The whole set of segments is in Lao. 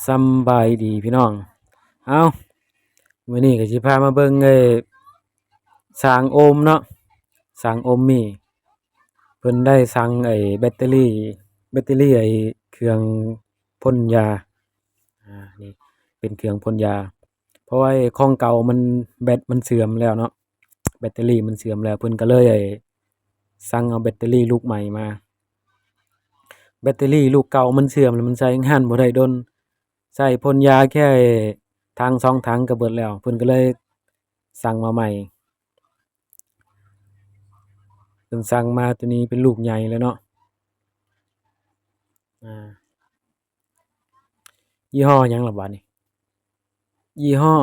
ສຳບາຍດີພີ່ນ້ອງ. ເອົ້າ ມື້ນີ້ກໍຊິພາມາເບິ່ງ ເອີ ຊ່າງໂອມເນາະ, ຊ່າງໂອມມີ ເພິ່ນໄດ້ສັ່ງໄອ້ແບັດເຕີຣີ ແບັດເຕີຣີໄອ້ເຄື່ອງພົ່ນຢາ. ອາ ນີ້ເປັນເຄື່ອງພົ່ນຢາ ເພາະວ່າໄອ້ຂອງເກົ່າມັນ ແບັດມັນເສື່ອມແລ້ວເນາະ, ແບັດເຕີຣີມັນເສື່ອມແລ້ວ ເພິ່ນກໍເລີຍໄອ້ສັ່ງເອົາແບັດເຕີຣີລູກໃໝ່ມາ. ແບັດເຕີຣີລູກເກົ່າມັນເສື່ອມແລ້ວ ມັນໃຊ້ງານບໍ່ໄດ້ດົນ, ໃຊ້ພົ່ນຢາແຄ່ຖັງສອງຖັງກໍເບິດແລ້ວ ເພິ່ນກໍເລີຍສັ່ງມາໃໝ່. ເພິ່ນສັ່ງມາໂຕນີ້ເປັນລູກໃຫຍ່ແລ້ວເນາະ. ອາ ຍີ່ຫໍ້ຫຍັງລະບາດນີ້? ຍີ່ຫໍ້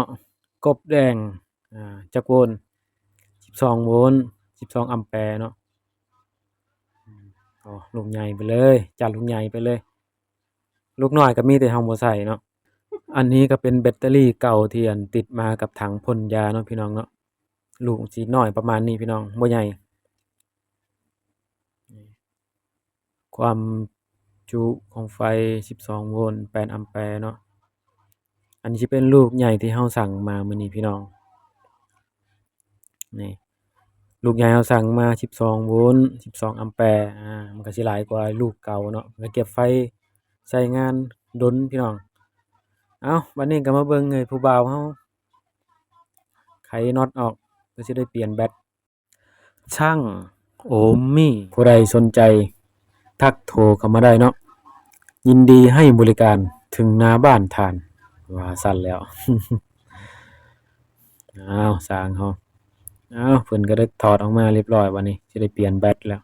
ກົບແດງ. ອາ ຈັກໂວນ? ສິບສອງໂວນ, ສິບສອງອຳແປເນາະ. ອືມ ໂອ້ ລູກໃຫຍ່ໄປເລີຍ, ຈັດລູກໃຫຍ່ໄປເລີຍ. ລູກນ້ອຍກໍມີແຕ່ເຮົາບໍ່ໃສ່ເນາະ. ອັນນີ້ກໍເປັນແບັດເຕີຣີເກົ່າທີ່ ອັນ ຕິດມາກັບຖັງພົ່ນຢາເນາະ ພີ່ນ້ອງເນາະ. ລູກຊິນ້ອຍປະມານນີ້ ພີ່ນ້ອງ, ບໍ່ໃຫຍ່. ຄວາມຈຸຂອງໄຟ ສິບສອງໂວນ, ແປດອຳແປເນາະ. ອັນນີ້ຊິເປັນລູກໃຫຍ່ທີ່ເຮົາສັ່ງມາມື້ນີ້ ພີ່ນ້ອງ. ນີ້ ລູກໃຫຍ່ເຮົາສັ່ງມາ ສິບສອງໂວນ, ສິບສອງອຳແປ. ອາ ມັນກໍຊິຫຼາຍກວ່າລູກເກົ່າເນາະ, ມັນກໍເກັບໄຟໃຊ້ງານດົນ ພີ່ນ້ອງ. ເອົ້າ ບັດນີ້ກໍມາເບິ່ງ ເອີ ຜູ້ບ່າວເຮົາໄຂນັອດອອກ ເພື່ອຊິໄດ້ປ່ຽນແບັດ. ຊ່າງໂອມມີ ຜູ້ໃດສົນໃຈທັກໂທເຂົ້າມາໄດ້ເນາະ, ຍິນດີໃຫ້ບໍລິການເຖິງໜ້າບ້ານທ່ານ ວ່າຊັ້ນແລ້ວ. ອ້າວ ຊ່າງເຮົາ, ອ້າວ ເພິ່ນກໍໄດ້ຖອດອອກມາຮຽບຮ້ອຍ, ບັດນີ້ຊິໄດ້ປ່ຽນແບັດແລ້ວ.